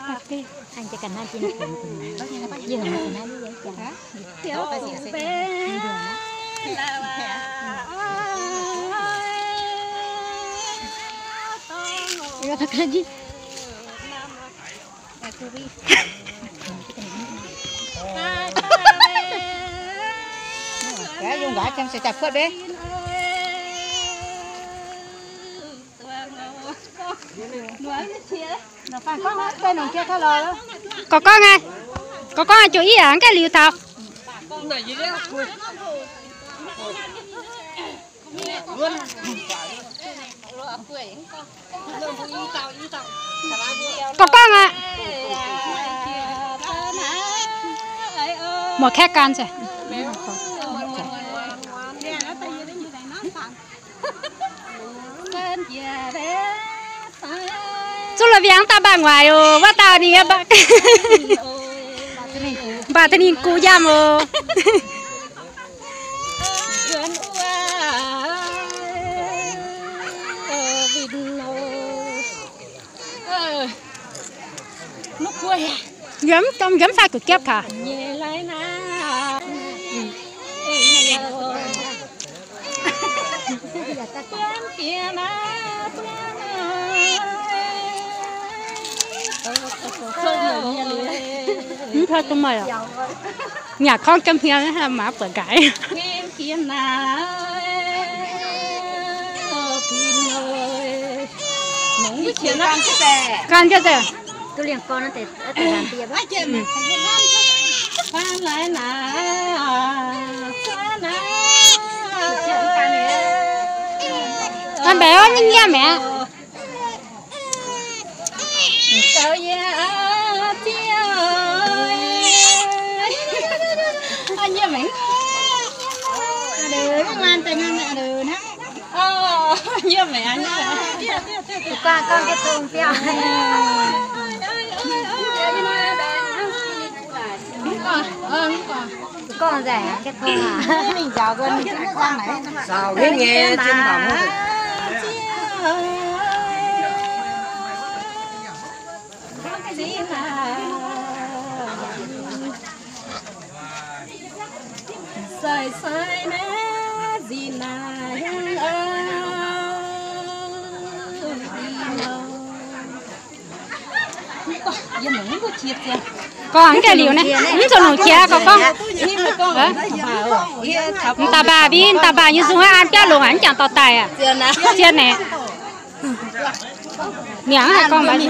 Gorx gorngv aqv, gorx gorngv aqv, ziouc yie aav gaengh liuz taux. Gorx gorngv aqv. Muoz-kaeqv gan se. Zuqc la'biangv daaih mbaah nguaaic oc. Wuov dauh ninh mbaah taux ninh guv nyaanh oc. Yiem, yiem fai gu'japv taux. Mv taux duqv meih aqv. Nyanc korngv jiem hmien, maaz buatc nqaaix. Gan jienv deix. Gan mbaeqc orv nyei nyiemv mi'aqv. Gorngv mv gaengh liuz naaiv, mv zuqc longc qiex gorngv. M'daaih mbaah mbiv, m'daaih mbaah nyei nzung hnangv an biauv longc aqv, mv jangc dorh daaih aqv. Zien naaic. Mi'aqv haiz gorngv mbaih.